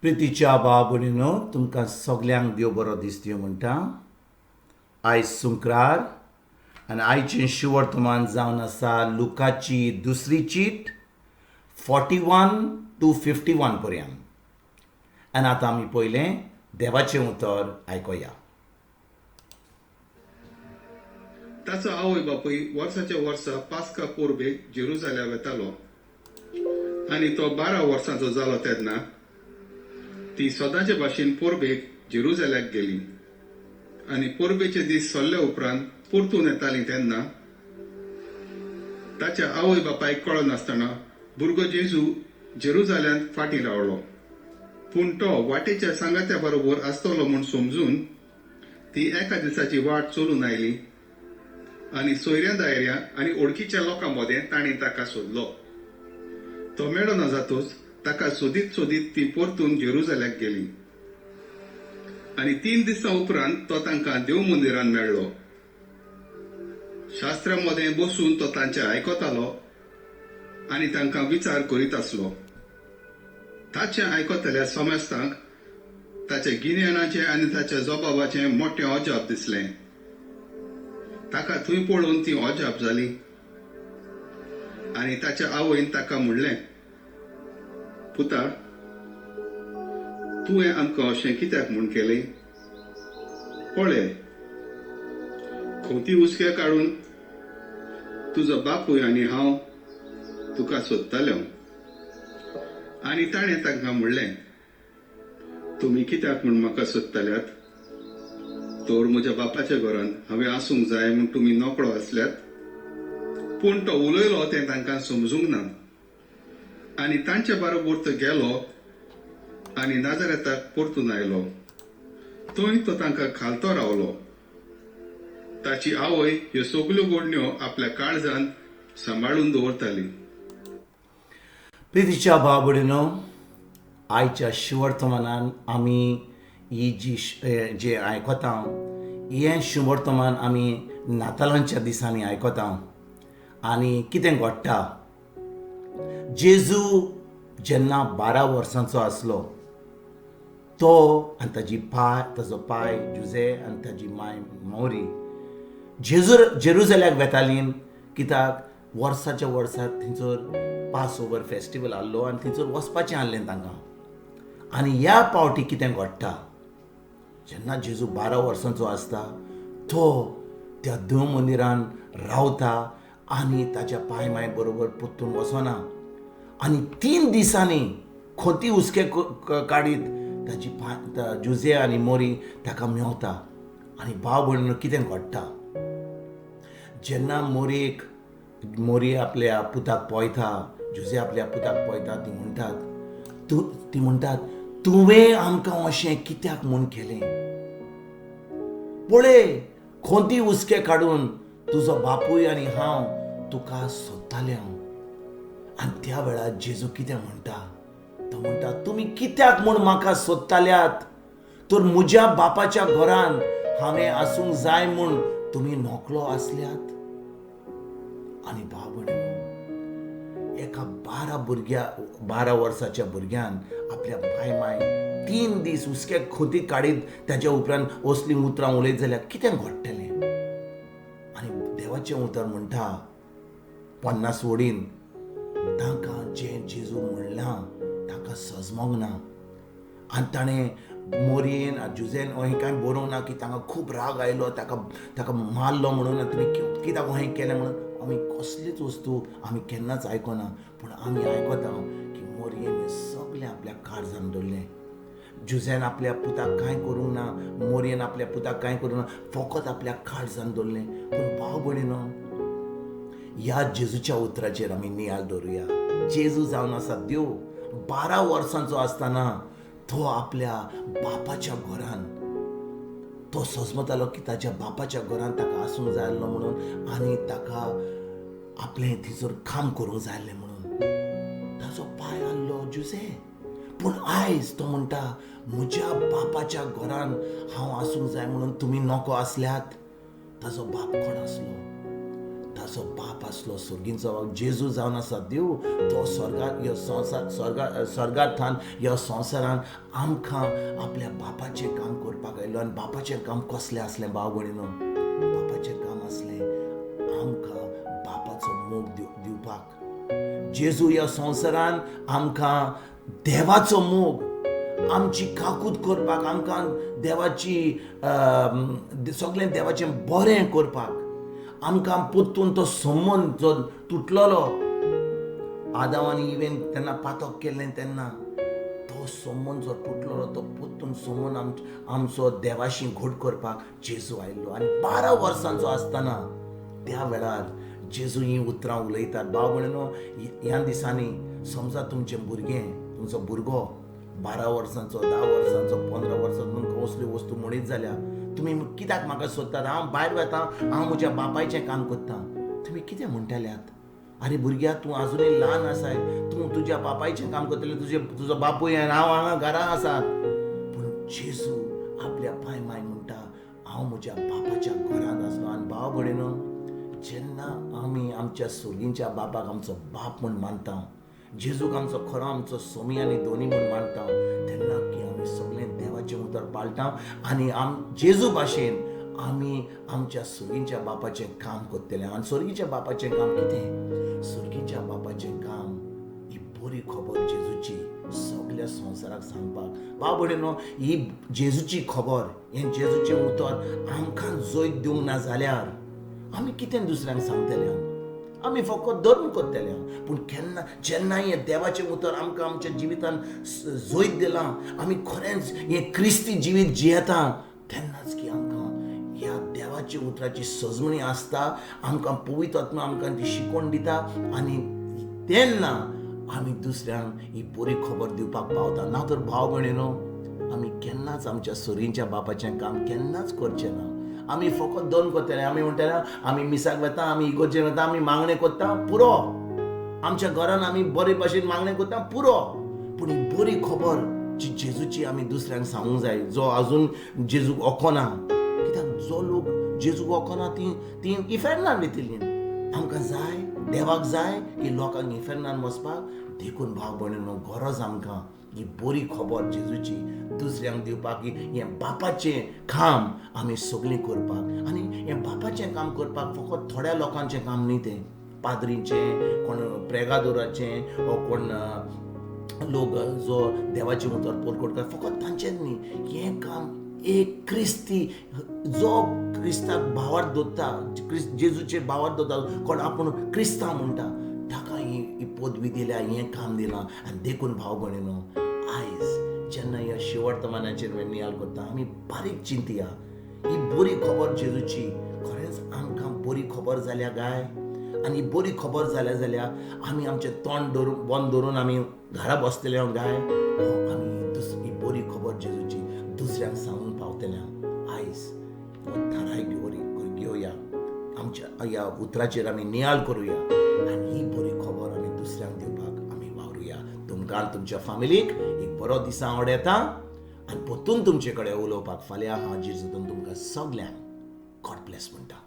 प्रितीच्या भाव भयणीनो, तुमकां सगल्यांक देव बरो दीस दिवं म्हणटा. आयज सुंक्रार आनी आयचें शुवर्तमान जावन आसा लुकाची दुसरी चीट 41 to 51 पर्यंत. आनी आतां आमी पयलें देवाचें उतर आयकोया. ताचो आवय बापूय वर्साच्या वर्सा पास्का परबेक जेरुजाल्या वेतालो आनी तो 12 वर्सांचो जालो तेन्ना ती सदांचे भाशेन परबेक जेरुजाल्याक गेली आनी परबेचे दीस सरले उपरांत परतून येताली तेन्ना ताच्या आवय बापायक कळनासतना भुरगो जेजू जेरुजाल्यांत फाटीं रावलो. पूण तो वाटेच्या सांगात्या बरोबर आसतलो म्हूण समजून ती एका दिसाची वाट चलून आयली आनी सोयऱ्या दायऱ्या आनी ओळखीच्या लोकां मदें तांणी ताका सोदलो. तो मेळना जातूच ताका सोदीत सोदीत ती परतून जेरुजाल्याक गेली आनी 3 दिसां उपरांत तो तांकां देव मंदिरान मेळ्ळो. शास्त्रा मदें बसून तो तांचे आयकतालो आनी तांकां विचार करीत आसलो. ताचें आयकतल्या समेस्तांक ताच्या गिन्यानाचें आनी ताच्या जबाबाचें मोटें अजाप दिसलें. ताका थंय पळोवन ती अजाप जाली आनी ताच्या आवयन ताका म्हणलें, पुता, तुवें आमकां अशें कित्याक म्हूण केलें? पळय, खोंती हुसके काडून तुजो बापूय आनी हांव तुका सोदताले. आनी ताणें तांकां म्हणलें, तुमी कित्याक म्हूण म्हाका सोदताल्यात? तर म्हज्या बापाच्या घरांत हांवें आसूंक जाय म्हूण तुमी नकळो आसल्यात. पूण तो उलयलो तें तांकां समजूंक ना आनी तांचे बरोबर तो गेलो आनी नाजारेताक परतून आयलो. थंय तो तांकां खालतो रावलो. ताची आवय ह्यो सगल्यो घडण्यो आपल्या काळजान सांबाळून दवरताली. प्रितीच्या भाव भयणीनो, आयच्या शुवर्तमानान आमी ही जी जे आयकता हें शुवर्तमान आमी नातालांच्या दिसांनी आयकता. आनी कितें घडटा, जेजू जेन्ना 12 वर्सांचो आसलो तो आनी ताजी पाय, ताजो पाय जुजे आनी ताजी माय मोरी जेरुजाल्याक वेताली. कित्याक वर्साच्या वर्सा थंयसर पास ओवर फेस्टिवल आहलो आनी थंयसर वचपाचें आहलें तांकां. आनी ह्या पावटी कितें घडटा, जेन्ना जेजू 12 वर्सांचो आसता तो त्या देव मंदिरान रावता आनी ताच्या पाय माय बरोबर परतून वचना. आनी 3 दिसांनी खोती हुसके काडीत ताजी पाय जुजे आनी मोरी ताका मेवता. आनी भाव भयणीनो, कितें घडटा, जेन्ना मोरी आपल्या पुताक पळयता, जुजे आपल्या पुताक पळयता, ती म्हणटात, तुवें आमकां अशें कित्याक म्हूण केलें? पळय, खोंती हुसके काडून तुजो बापूय आनी हांव तुका सोदताले हांव. आनी त्या वेळार जेजू कितें म्हणटा, तो म्हणटा, तुमी कित्याक म्हूण म्हाका सोदताल्यात? तर म्हज्या बापाच्या घरान हांवें आसूंक जाय म्हूण तुमी नकळो आसल्यात. आनी भाव भयणीनो, एका 12 वर्साच्या भुरग्यान आपल्या पाय माय 3 दीस हुसके खोती काडीत ताच्या उपरांत असलीं उतरां उलयत जाल्यार कितें घडटलें? आनी देवाचें उतर म्हणटा 50 वडीन तांकां जें जेजू म्हणलां तांकां सजमोंक ना. आनी ताणें मोरयेन जुजेन अहें कांय बरोवंक ना की तांकां खूब राग आयलो, ताका मारलो म्हणून, तुमी कित्याक अहें केलें म्हणून. आमी कसलीच वस्तू आमी केन्नाच आयकना, पूण आमी आयकता की मोरयेन हें सगळें आपल्या काळजान दवरलें. जुजेन आपल्या पुताक कांय करूंक ना, मोरयेन आपल्या पुताक कांय करूंक ना, फकत आपल्या काळजान दवरलें. पूण भाव भयणीनो, ह्या जेजूच्या उतराचेर आमी नियाळ दवरुया. जेजू जावन आसा देव. 12 वर्सांचो आसतना तो आपल्या बापाच्या घरान तो सजमतालो की ताच्या बापाच्या घरान ताका आसूंक जाय आसलो म्हणून आनी ताका आपलें थंयसर काम करूंक जाय आसलें म्हणून. ताचो पाय आहलो जुजे, पूण आयज तो म्हणटा, म्हज्या बापाच्या घरान हांव आसूंक जाय म्हणून तुमी नको आसल्यात. ताजो बाप कोण आसलो? ताचो बाप आसलो सर्गींचो बाप. जेजू जावन आसा देव, तो स्वर्गात ह्या संवसार स्वर्गांतल्यान ह्या संवसारान आमकां आपल्या बापाचें काम करपाक आयलो. आनी बापाचें काम कसलें आसलें भाव भयणीनो? बापाचें काम आसलें आमकां बापाचो मोग दिवपाक. जेजू ह्या संवसारान आमकां देवाचो मोग, आमची काकूत करपाक, आमकां देवाची सगळें देवाचें बरें करपाक, आमकां परतून तो संबंद जो तुटलेलो आदाव आनी इवेन तेन्ना पातक केल्लें तेन्ना तो संबंद जो तुटलेलो तो परतून संबंद आमचो देवाशी घट करपाक जेजू आयिल्लो. आनी 12 वर्सांचो आसतना त्या वेळार जेजू हीं उतरां उलयतात. भाव भयणीनो, ह्या दिसांनी समजा तुमचें भुरगें, तुमचो भुरगो 12 वर्सांचो, 10 वर्सांचो, 15 वर्सांचो तुमकां असल्यो वस्तू म्हणीत जाल्यार तुमी कित्याक म्हाका सोदतात? हांव भायर वता, हांव म्हज्या बापायचें काम करता. तुमी कितें म्हणटल्यात? आरे भुरग्या, तूं आजुनूय ल्हान आसाय, तूं तुज्या बापायचें काम करतलें, तुजो बापूय आनी हांव हांगा घरा आसात. पूण जेजू आपल्या पाय माय म्हणटा, हांव म्हज्या बापाच्या घरांत आसलो. आनी भाव भयणीनो, जेन्ना आमी आमच्या सोगींच्या बापाक आमचो बाप म्हूण मानता, जेजूक आमचो खरो आमचो सोमी आनी दोनी म्हूण मानता, तेन्ना की आमी सगळें देवाचें उतर पाळटा आनी जेजू भाशेन आमी आमच्या सोगींच्या बापाचें काम करतले. आनी सोर्गीच्या बापाचें काम कितें? सोर्गीच्या बापाचें काम ही बरी खबर जेजूची सगल्या संवसाराक सांगपाक. भाव भयणीनो, ही जेजूची खबर, हें जेजूचें उतर आमकां जैत दिवंक ना जाल्यार आमी कितें दुसऱ्यांक सांगतले? आमी फकत धर्म करतले. पूण केन्ना जेन्ना हें देवाचें उतर आमकां आमच्या जिवितान जैत दिलां, आमी खरेंच हें क्रिस्ती जिवीत जियेता, तेन्नाच की आमकां ह्या देवाच्या उतराची सजमणी आसता, आमकां पवित्र आत्मा आमकां ती शिकोवन दिता आनी तेन्ना आमी दुसऱ्यांक ही बरी खबर दिवपाक पावता. ना तर भाव भयणीनो, आमी केन्नाच आमच्या सोरींच्या बापाचें काम केन्नाच करचें ना. आमी फकत दोन करतले. आमी म्हणटले आमी मिसाक वता, आमी इगोर्जेन वता, आमी मागणें करता, पुरो. आमच्या घरान आमी बरे भाशेन मागणें करता, पुरो. पूण ही बरी खबर जी जेजूची आमी दुसऱ्यांक सांगूंक जाय, जो अजून जेजूक वखना. कित्याक जो लोक जेजूक वखना ती इफेर्नान वयतली. आमकां जाय, देवाक जाय की लोकांक इफेर्नान वचपाक. देखून भाव भयणीनो, गरज आमकां ही बरी खबर जेजूची दुसऱ्यांक दिवपाक, हें बापाचें काम आमी सगळीं करपाक. आनी हें बापाचें काम करपाक फकत थोड्या लोकांचें काम न्ही, तें पाद्रींचें, कोण प्रेगादोराचें, वो कोण लोक जो देवाचें उतर परकोट करता, फकत तांचें न्ही. हें काम एक क्रिस्ती जो क्रिस्ताक भावार्थ दवरता, जेजूचेर भावार्थ दवरता, कोण आपूण क्रिस्तांव म्हणटा, ताका ही पदवी दिल्या, हें काम दिलां. आनी देखून भाव भयणीनो, आयज जेन्ना ह्या शिवर्तमानाचेर नियाळ करता, आमी बारीक चिंतया, ही बरी खबर जेजूची खरेंच आमकां बरी खबर जाल्या काय? आनी बरी खबर जाल्या जाल्यार आमी आमचें तोंड धरून बंद धरून आमी घरा बसतले काय? आमी ही बरी खबर जेजूची दुसऱ्यांक सांगूंक पावतले. आयज हो थाराय घेवया, आमच्या ह्या उतराचेर आमी नियाळ करुया आनी ही बरी खबर आमी दुसऱ्यांक दिवपाक आमी वावरुया. तुमकां तुमच्या फामिलीक एक बरो दिसा आवडटा आनी परतून तुमचे कडेन उलोवपाक फाल्यां हांव जेजून तुमकां सगल्यांक गॉड ब्लेस म्हणटा.